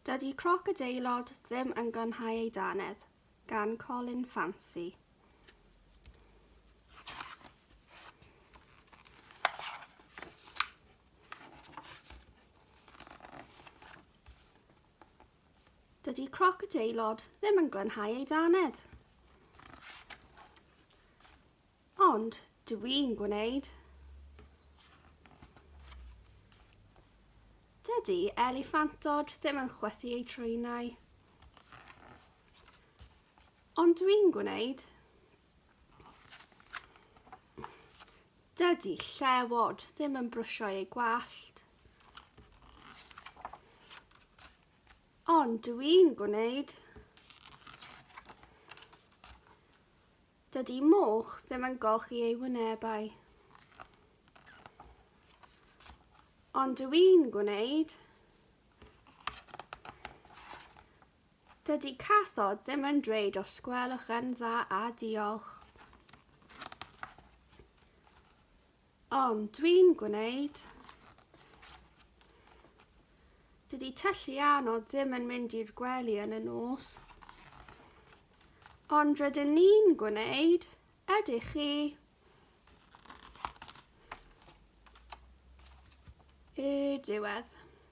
Dydy crocodeilod ddim yn glanhau eu dannedd, gan Colin Fancy. Dydy crocodeilod ddim yn glanhau eu dannedd. Ond dw i'n gwneud. Dydy eliffantod ddim yn chwythu eu trwynau. Ond dw i'n gwneud. Dydy llewod ddim yn brwsio eu gwallt. Ond dw i'n gwneud. Dydy moch ddim yn golchi ei wynebau. Ond dw i'n gwneud. Dydy cathod ddim yn dweud os gwelwch yn dda a diolch. Ond dwi'n gwneud. Dydy tylluanod ddim yn mynd i'r gwely yn y nos. Ond rydyn ni'n gwneud, ydych chi? Y diwedd.